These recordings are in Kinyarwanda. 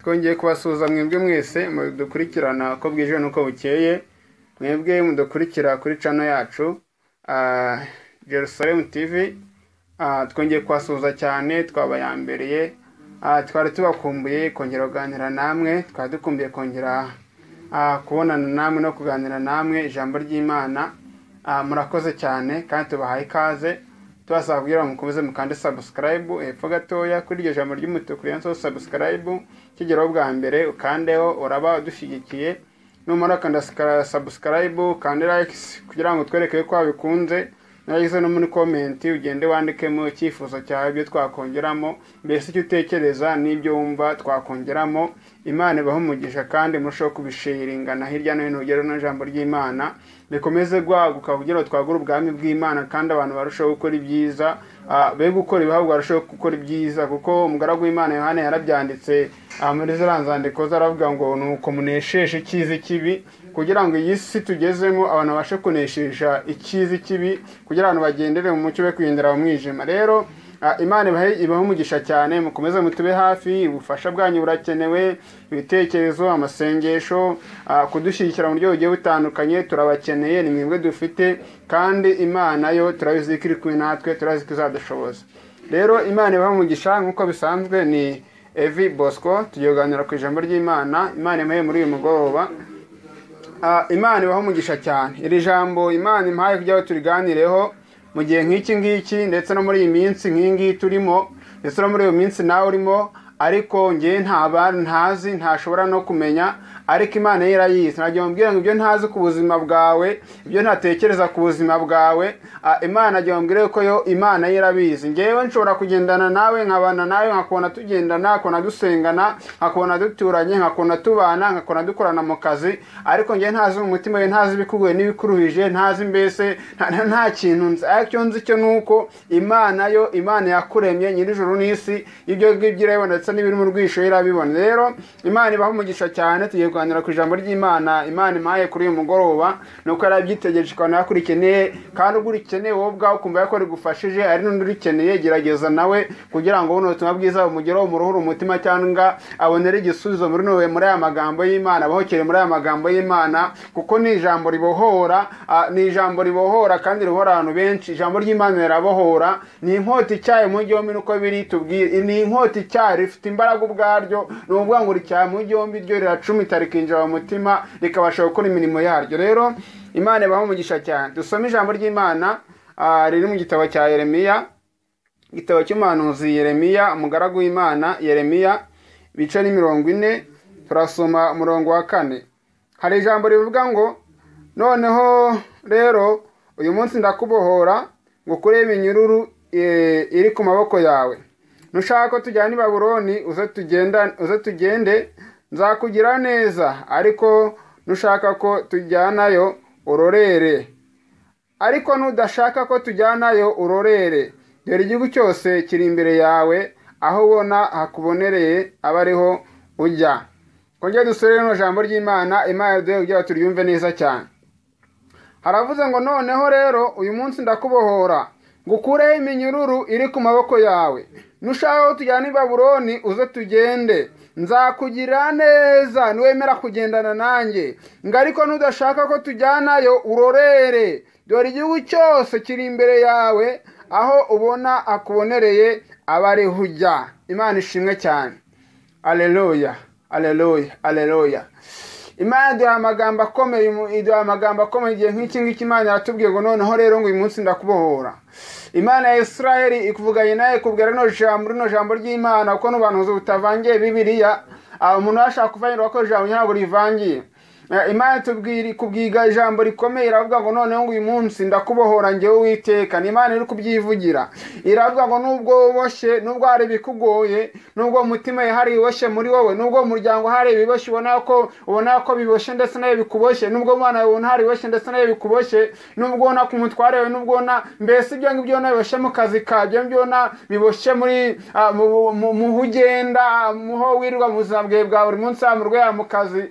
Twongeye kubasuhuza mwebwe mwese mudukurikirana uko bwije n'uko bukeye, mwebwe mudukurikira kuri channel yacu Jerusalem TV. Twongeye kubasuhuza cyane, twabayambereye, twari tubakumbuye kongera kuganira namwe, twari dukumbuye kongera kubonana namwe no kuganira namwe ijambo ry'Imana. Murakoze cyane kandi tubahaye ikaze, tubasaba kugira ngo mukomeze mukande subscribe hepfo gatoya kuri iryo jambo ry'umutuku ryanditseho subscribe, kigeraho bwa mbere ukandeho, uraba udushyigikiye. Numara ukanda subscribe, ukande likes kugira ngo twereke ko wabikunze, nagize no muri comment ugende wandikemo icyifuzo cyawe, ibyo twakongeramo, mbese icyo utekereza n'ibyo wumva twakongeramo. Imana ibahe umugisha kandi murusheho kubisharingana hirya no hino kugira ngo ijambo ry'Imana rikomeze kwaguka kugira ngo twagure ubwami bw'Imana kandi abantu barusheho gukora ibyiza, be gukora ibihabwa barusheho gukora ibyiza, kuko umugaragu w'Imana Yohana yarabyanditse muri ziriya nzandiko ze, aravuga ngo nuko munesheshe icyiza ikibi, kugira ngo iyi si tugezemo abantu babashe kunesheja icyiza ikibi, kugira abantu bagendere mu mucyo be kugendera mu mwijima. Rero Imana ibahe umugisha cyane, mukomeze mutube hafi, ubufasha bwanyu burakenewe, ibitekerezo, amasengesho, kudushyigikira mu buryo bugiye butandukanye, turabakeneye, ni mwebwe dufite, kandi Imana yo turabizi ko iri kumwe natwe, turazi ko izadushoboza. Rero Imana ibahe umugisha nk'uko bisanzwe, ni Evi Bosco, tugiye kuganira ku ijambo ry'Imana. Imana impaye muri uyu mugoroba. Imana ibahe umugisha cyane. Iri jambo Imana impaye kugira ngo turiganireho mu gihe nk'iki ngiki, ndetse no muri iyi minsi nk'iyi ngiyi turimo, ndetse no muri iyo minsi nawe urimo, ariko njye ntazi, ntashobora no kumenya, ariko Imana yo irayizi. Nagiye mubwira ngo ibyo ntazi ku buzima bwawe, ibyo ntatekereza ku buzima bwawe, Imana agiye mubwira ko yo Imana yo irabizi. Njyewe nshobora kugendana nawe, nkabana nawe, nkakubona tugendana, nkakubona dusengana, nkakubona duturanye, nkakubona tubana, nkakubona dukorana mu kazi, ariko njye ntazi mu mutima we, ntazi ibikugoye n'ibikuruhije, ntazi mbese nta kintu nzi. Ariko icyo nzi cyo nuko Imana yo, Imana yakuremye, nyir'ijuru n'isi, ibyo ngibyo irabibona ndetse n'ibiri mu rwisho irabibona. Rero Imana ibahe umugisha cyane, tugiye kuganira ku ijambo ry'Imana. Imana impaye kuri uyu mugoroba nuko yarabyitegereje ikabona ko urikeneye, kandi ubwo urikeneye wowe ubwawe ukumva ko rigufashije, ari n'undi urikeneye, gerageza nawe kugira ngo buno butumwa bwiza bumugereho, umuruhure umutima, cyangwa abonere igisubizo muri nowe muri aya magambo y'Imana, abohokere muri aya magambo y'Imana, kuko ni ijambo ribohora, ni ijambo ribohora kandi ribohora abantu benshi. Ijambo ry'Imana rirabohora, ni inkota icyaye mu byombi, nuko biri tubwire, ni inkota icyaye rifite imbaraga ubwaryo, ni ukuvuga ngo ricyaye mu byombi, ryo riracumita rikinjira mu mutima rikabasha gukora imirimo yaryo. Rero Imana ibahe umugisha cyane. Dusome ijambo ry'Imana riri mu gitabo cya Yeremiya, igitabo cy'umuhanuzi Yeremiya, umugaragu w'Imana Yeremiya, ibice ni 40, turasoma umurongo wa 4. Hari ijambo rivuga ngo noneho rero uyu munsi ndakubohora ngo ukure iminyururu iri ku maboko yawe. Nushaka ko tujyana i Babuloni, uze tugende, nzakugira neza, ariko nushaka ko tujyanayo urorere. Ariko nudashaka ko tujyanayo urorere. Dore igihugu cyose kiri imbere yawe, aho ubona hakubonereye abe ariho ujya. Kongera dusubire mu ijambo ry'Imana, Imana yaduhe kugira ngo turyumve neza cyane. Haravuze ngo noneho rero uyu munsi ndakubohora, ngukureho iminyururu iri ku maboko yawe. Nushaka ko tujyana i Babuloni, uze tugende, nzakugira neza niwemera kugendana nanjye. Ngo ariko nudashaka ko tujyanayo urorere. Dore igihugu cyose kiri imbere yawe, aho ubona akubonereye abe ariho ujya. Imana ishimwe cyane. Alleluya, alleluya, alleluya. Imana iduha amagambo akomeye, iduha amagambo akomeye igihe nk'iki ngiki. Imana iratubwiye ngo noneho rero ngo uyu munsi ndakubohora. Imana ya Israeli ikuvuganye nawe, ikubwira rino jambo, rino jambo ry'Imana, kuko n'ubuhanuzi butavangiye Bibiliya. Umuntu ashaka kuvangirwa ko ijambo ntabwo rivangiye. Imana itubwira, ikubwiga ijambo rikomeye, iravuga ngo noneho ngo uyu munsi ndakubohora njyewe Uwiteka. Ni Imana iri kubyivugira, iravuga ngo nubwo uboshye, nubwo hari ibikugoye, nubwo umutima hari ibiboshye muri wowe, nubwo umuryango hari ibiboshye ubona ko biboshye ndetse nawe bikuboshye, nubwo umwana ubona hari ibiboshye ndetse nawe bikuboshye, nubwo ubona ku mutware wawe, nubwo ubona mbese ibyo ngibyo ubona biboshye mu kazi kawe, ibyo ngibyo ubona biboshye muri mu ugenda, muho wirirwa mu buzima bwawe bwa buri munsi, mu rwego mu kazi,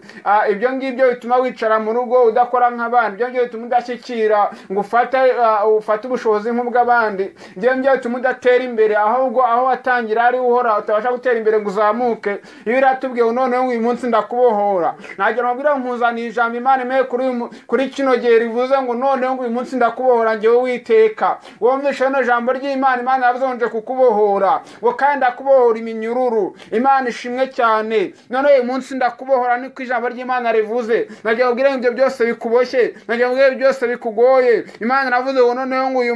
ibyo ngibyo ngibyo bituma wicara mu rugo udakora nk'abandi, ibyo ngibyo bituma udashyikira ngo ufate ubushobozi nk'ubw'abandi, ibyo ngibyo bituma udatera imbere, ahubwo aho watangira ari uhora utabasha gutera imbere ngo uzamuke. Iyo iratubwiye noneho uyu munsi ndakubohora, nagira ngo nkuzaniye ijambo Imana imeye kuri kino gihe rivuze ngo noneho uyu munsi ndakubohora njyewe Uwiteka. Wumvishe rino jambo ry'Imana, Imana yavuze ngo nje kukubohora, ngo kandi ndakubohora iminyururu. Imana ishimwe cyane. None uyu munsi ndakubohora niko ijambo ry'Imana rivuze. Nagira ngo ibyo byose bikuboshye, nagira ngo ibyo byose bikugoye. Imana navuze ngo noneho ngo uyu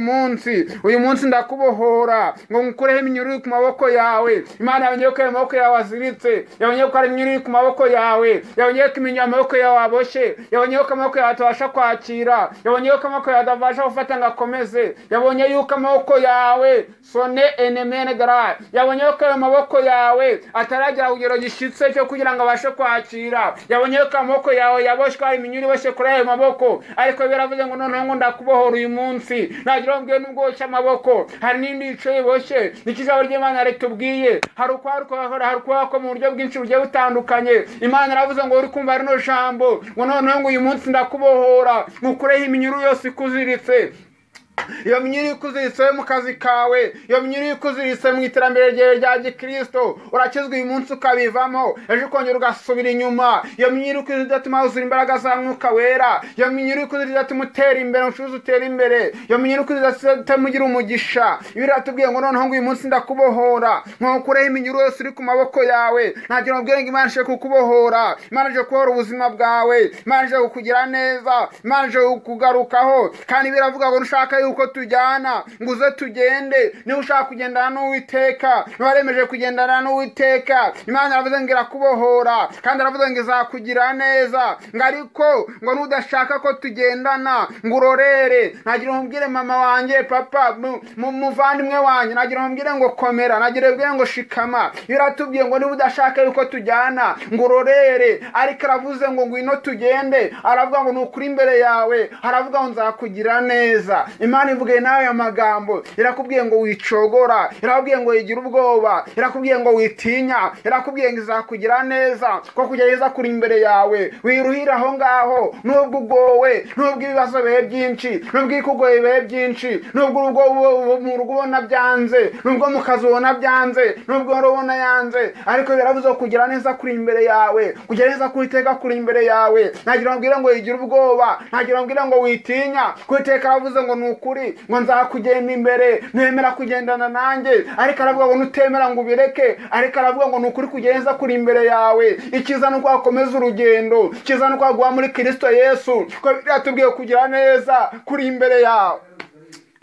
munsi ndakubohora, ngo nkukureho iminyururu ku maboko yawe. Imana yabonye ko amaboko yawe aziritse, yabonye ko ari iminyururu ku maboko yawe, yabonye ko amaboko yawe aboshye, yabonye ko amaboko yawe atabasha kwakira, yabonye ko amaboko yawe atabasha gufata ngo akomeze, yabonye yuko amaboko yawe sone enemene gara, yabonye ko ayo maboko yawe ataragera kugero gishyitse cyo kugira ngo abashe kwakira, yabonye ko amaboko yawe yaboshwe ari iminyururu iboshye kuri ayo maboko. Ariko biravuze ngo noneho ngo ndakubohora uyu munsi. Nagira ngo nubwo boshye amaboko hari n'indi yicaye iboshye, nicyo ijambo ry'Imana ritubwiye. Hari ukwaruka mu buryo bwinshi bugiye butandukanye. Imana iravuze ngo uri kumva rino jambo ngo noneho ngo uyu munsi ndakubohora, nkukureho iminyururu yose ikuziritse. Iyo minyururu ikuziritse mu kazi kawe, iyo minyururu ikuziritse mu iterambere ryawe rya gikristo, urakizwa uyu munsi ukabivamo, ejo ukongera ugasubira inyuma. Iyo minyururu ikuziritse idatuma wuzura imbaraga za Mwuka Wera, iyo minyururu ikuziritse idatuma utera imbere, ucuruza utera imbere, iyo minyururu ikuziritse idatuma ugira umugisha. Biratubwiye ngo noneho ngo uyu munsi ndakubohora, nkukureho iminyururu yose iri ku maboko yawe. Ntagira ngo ngo Imana ije kukubohora, Imana ije kubohora ubuzima bwawe, Imana ije kukugira neza, Imana ije kukugarukaho. Kandi biravuga ngo nushaka yuko tujyana ngo uze tugende, niba ushaka kugendana n'Uwiteka, niba waremeje kugendana n'Uwiteka, Imana iravuze ngo irakubohora, kandi aravuze ngo izakugira neza, ngo ariko ngo nudashaka ko tugendana ngo urorere. Nagira ngo mbwire mama wanjye, papa, muvandimwe wanjye, nagira ngo mbwire ngo komera, nagira ngo mbwire ngo shikama. Biratubwiye ngo niba udashaka yuko tujyana ngo urorere, ariko aravuze ngo ngwino tugende, aravuga ngo nukuri imbere yawe, aravuga ngo nzakugira neza. Imana ivuge nawe amagambo, irakubwiye ngo wicogora, irakubwiye ngo yigira ubwoba, irakubwiye ngo witinya, irakubwiye ngo izakugira neza, ko kugereza kuri imbere yawe. Wiruhira aho ngaho, nubwo ugowe, nubwo ibibazo bibe byinshi, nubwo ikugoye bibe byinshi, nubwo urugo mu rugo ubona byanze, nubwo mu kazi ubona byanze, nubwo ubona yanze, ariko biravuze kugira neza kuri imbere yawe, kugira neza kuri iteka kuri imbere yawe. Nagira ngo mbwire ngo yigira ubwoba, nagira ngo mbwire ngo witinya, ku iteka aravuze ngo nukuri ngo nzakugenda imbere, ntemera kugendana nanjye, ariko aravuga ngo nutemera ngo ubireke, ariko aravuga ngo nukuri kugenza kuri imbere yawe. Ikiza nuko wakomeza urugendo, ikiza nuko waguha muri Kristo Yesu, ko biratubwiye kugira neza kuri imbere yawe.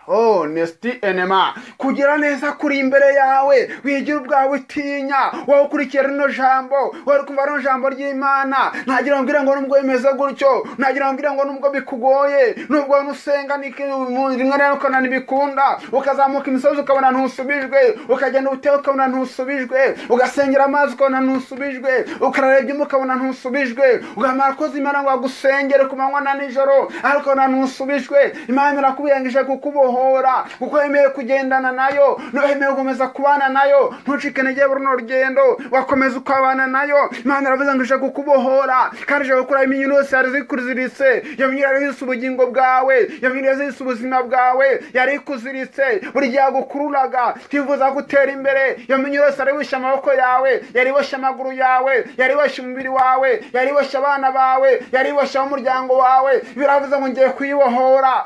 Oh, nesti enema, kugira neza kuri imbere yawe, wigira ubwawe utinya, wowe ukurikira rino jambo, wowe kumva rino jambo ry'Imana. Nagira ngo mbwire ngo nubwo bimeze gutyo, nagira ngo mbwire ngo nubwo bikugoye, nubwo usenga rimwe na rimwe ntibikunda, ukazamuka imisozi ukabona ntusubijwe, ukagenda ubuteye ukabona ntusubijwe, ugasengera amazi ukabona ntusubijwe, ukarara ibyuma ukabona ntusubijwe, ugahamara koza Imana ngo agusengere ku manywa na nijoro, ariko ukabona ntusubijwe. Imana irakubwiye ngo ije kukubohora, kuko wemeye kugendana nayo, wemeye gukomeza kubana nayo, ntucike intege muri runo rugendo, wakomeza ukabana nayo. Imana iravuze ngo ije kukubohora, kandi ije gukuraho iminyururu yose yari ikuziritse. Iyo minyururu yari iziritse ubugingo bwawe, iyo minyururu yari iziritse ubuzima bwawe, yari ikuziritse buri gihe yagukururaga tifuza gutera imbere. Iyo minyururu yose yari iboshye amaboko yawe, yari iboshye amaguru yawe, yari iboshye umubiri wawe, yari iboshye abana bawe, yari iboshye umuryango wawe. Biravuze ngo ngiye kuyibohora.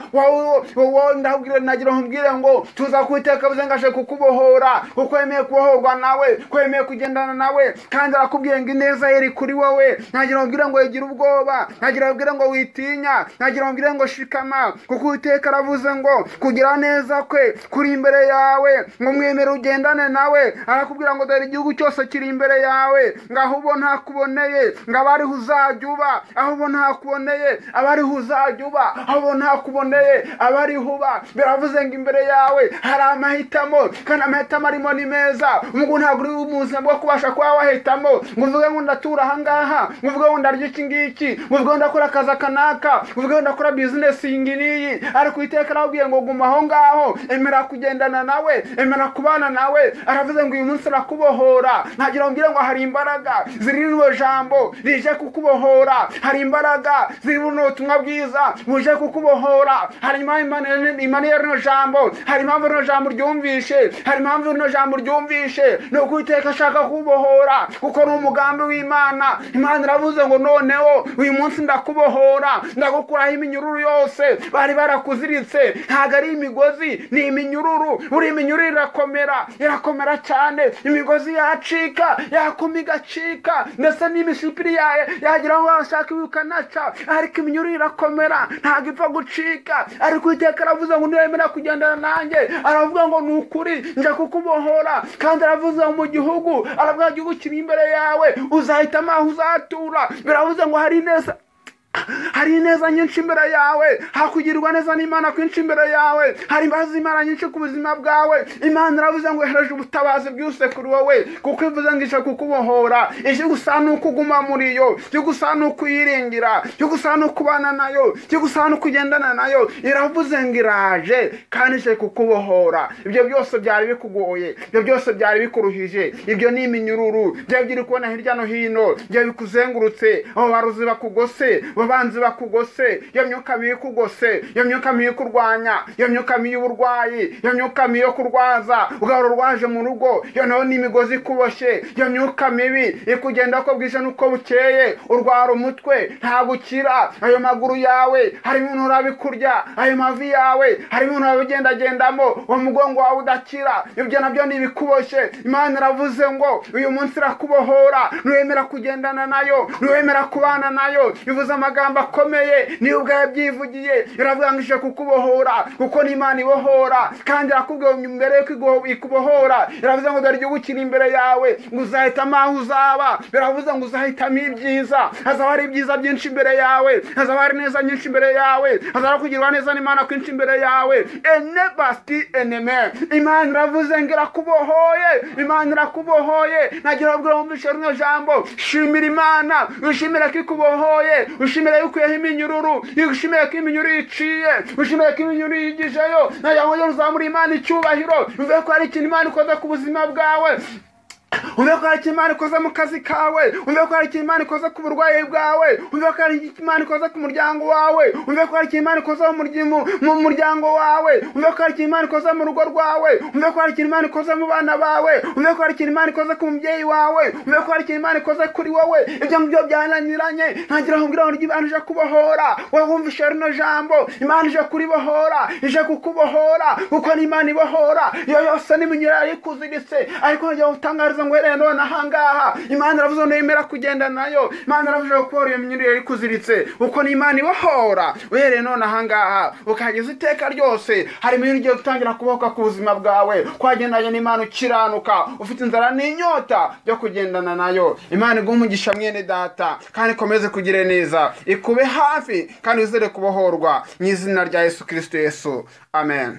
Wowe ndakubwira, nagira ngo mbwire ngo tuza ku Uwiteka avuze ngo aje kukubohora, kuko wemeye kubohorwa nawe, ko wemeye kugendana nawe, kandi arakubwiye ngo ineza ye iri kuri wowe. Nagira ngo mbwire ngo wigira ubwoba, nagira ngo mbwire ngo witinya, nagira ngo mbwire ngo shikama, kuko Uwiteka aravuze ngo kugira neza kwe kuri imbere yawe, ngo mwemere ugendane nawe. Arakubwira ngo dore igihugu cyose kiri imbere yawe, ngo aho ubona hakuboneye, ngo abe ariho uzajya uba, aho ubona hakuboneye, abe ariho uzajya uba, aho ubona hakuboneye, abe ariho uba. Biravuze ngo imbere yawe hari amahitamo, kandi amahitamo arimo ni meza. Ubwo ntabwo uri mu buzima bwo kubasha kuba wahitamo ngo uvuge ngo ndatura aha ngaha, ngo uvuge ngo ndarya iki ngiki, ngo uvuge ngo ndakora akazi aka n'aka, ngo uvuge ngo ndakora bizinesi iyi ngiyi. Ariko Uwiteka arababwiye ngo guma aho ngaho, emera kugendana nawe, emera kubana nawe. Aravuze ngo uyu munsi arakubohora. Ntagira ngo mbwire ngo hari imbaraga ziri mu jambo rije kukubohora, hari imbaraga ziri mu butumwa bwiza buje kukubohora, hari imana ya rino jambo, hari impamvu rino jambo ryumvishe, hari impamvu rino jambo ryumvishe. Ni uko Uwiteka ashaka kukubohora, kuko ni umugambi w'Imana. Imana iravuze ngo noneho uyu munsi ndakubohora, ndagukuraho iminyururu yose bari barakuziritse. Ntabwo ari imigozi, ni iminyururu. Buri iminyururu irakomera, irakomera cyane. Imigozi yacika, yakuma igacika, ndetse n'imishipiri yagira ngo bashaka ibikanaca, ariko iminyururu irakomera, ntabwo ipfa gucika. Ariko Uwiteka aravuze ngo niwemera kugendana nanjye, aravuga ngo ni ukuri nja kukubohora. Kandi aravuze ngo mu gihugu, aravuga igihugu kiri imbere yawe, uzahitamo aho uzatura. Biravuze ngo hari neza, hari ineza nyinshi imbere yawe, hakugirirwa neza n'Imana kwinshi imbere yawe, hari imbabazi z'Imana nyinshi ku buzima bwawe. Imana iravuze ngo ihereje ubutabazi bwose kuri wowe, kuko ivuze ngo ije kukubohora. Ije gusa ni ukuguma muri yo, ije gusa ni ukuyiringira, ije gusa ni ukubana nayo, ije gusa ni ukugendana nayo. Iravuze ngo iraje kandi ije kukubohora. Ibyo byose byari bikugoye, ibyo byose byari bikuruhije, ibyo ni iminyururu, ibyo uri kubona hirya no hino, ibyo bikuzengurutse, aho baruzi bakugose, abanzi bakugose, iyo myuka mibi ikugose, iyo myuka mibi ikurwanya, iyo myuka mibi y'uburwayi, iyo myuka mibi yo kurwaza ugahora urwaje mu rugo, iyo nayo ni imigozi ikuboshye, iyo myuka mibi ikugenda uko bwije n'uko bukeye, urwara umutwe ntabwo ukira, ayo maguru yawe hari ibintu urabikurya, ayo mavi yawe hari ibintu urabigendagendamo, uwo mugongo wawe udakira, ibyo nabyo ni ibikuboshye. Imana iravuze ngo uyu munsi irakubohora, niwemera kugendana nayo, niwemera kubana nayo. Ivuze amagambo akomeye, niyo ubwayo byivugiye. Iravuga ngo ije kukubohora, kuko ni Imana ibohora. Kandi irakubwiye mbere yuko ikubohora, iravuze ngo dore igihugu kiri imbere yawe, ngo uzahitamo aho uzaba. Biravuze ngo uzahitamo ibyiza, hazaba hari ibyiza byinshi imbere yawe, hazaba hari neza nyinshi imbere yawe, hazaba kugirwa neza n'Imana kwinshi imbere yawe. Enebasti eneme. Imana iravuze ngo irakubohoye, Imana irakubohoye. Nagira ngo wumvishe rino jambo, shimira Imana, ushimira ko ikubohoye, ushimira yuko yaha iminyururu, ushimira ko iminyururu iciye, ushimira ko iminyururu yigijeyo. Nagira ngo uzamure Imana icyubahiro, uve ko hari ikintu Imana ikoze ku buzima bwawe, umve ko hari ikintu Imana ikoze mu kazi kawe, umve ko hari ikintu Imana ikoze ku burwayi bwawe, umve ko hari ikintu Imana ikoze ku muryango wawe, umve ko hari ikintu Imana ikoze mu muryango wawe, umve ko hari ikintu Imana ikoze mu rugo rwawe, umve ko hari ikintu Imana ikoze mu bana bawe, umve ko hari ikintu Imana ikoze ku mubyeyi wawe, umve ko hari ikintu Imana ikoze kuri wowe. Ibyo ngibyo byananiranye, ntagira ngo mbwira ngo Imana ije kubohora. Wowe wumvishe rino jambo, Imana ije kuribohora, ije kukubohora, kuko ni Imana ibohora. Iyo yose n'iminyururu ikuziritse, ariko ngiye gutangariza ngo uhereye none ahangaha, Imana iravuze ngo nemera kugenda nayo. Imana iravuze ngo kubohora iyo minyururu ikuziritse, kuko ni Imana ibohora. Uhereye none ahangaha ukageza iteka ryose, hari iminyururu igiye gutangira kubohoka ku buzima bwawe, kwagendanye n'Imana ukiranuka, ufite inzara n'inyota byo kugendana nayo. Imana iguhe umugisha mwene data, kandi ikomeze kugire neza, ikube hafi, kandi wizere kubohorwa mu izina rya Yesu Kristo Yesu. Amen.